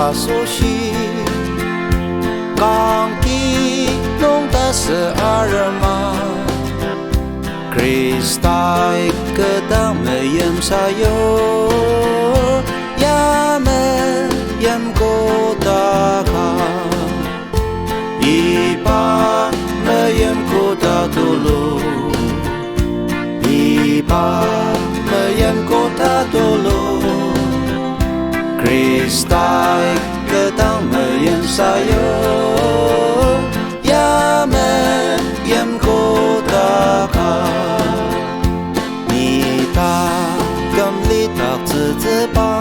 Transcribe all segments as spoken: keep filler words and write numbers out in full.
asoshi, kangki nung tasü arema, Khrista kü dang meim sayur, ya meim koda ka. Iba meim koda tulu, iba meim koda tulu, Khrista kü dang meim sayur, ya meim koda ka. Ni taküm lidaktsütsüba,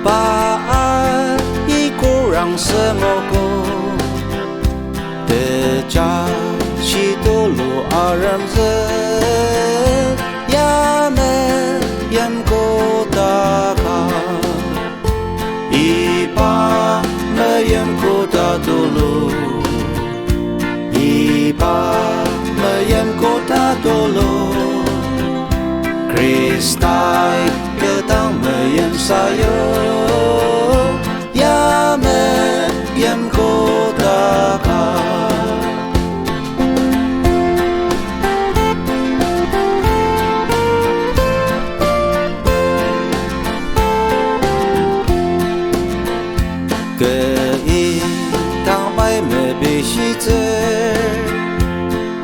pa ai korang süngogo. Tejashi tulu aremzük, ya meim koda ka. Iba meim koda tulu, iba meim koda tulu, Khrista kü dang meim sayur, ya meim koda ka. Kü idang pai mepishitsü,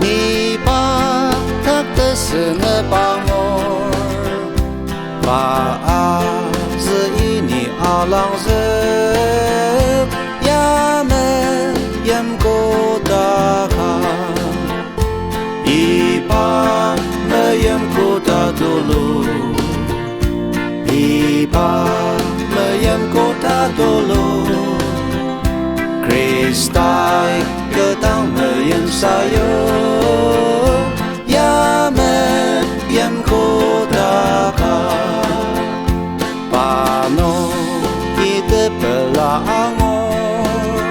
ni pa tak tesünü pa angur. Pa azü ini alangzük, ya meim koda ka. Iba meim koda tulu, iba meim koda tulu, Khrista kü dang meim sayur, ya meim koda ka. Pa nung itepela angur,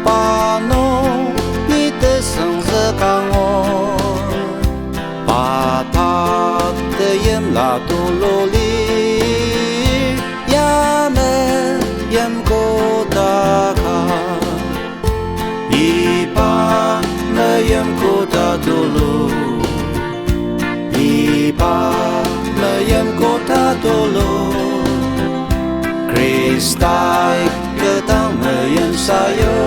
pa nung itesüngzük angur, pa tak teyimla tulu lir, ya meim koda ka. Iba meim koda tulu, iba meim koda tulu, Khrista kü dang meim sayur.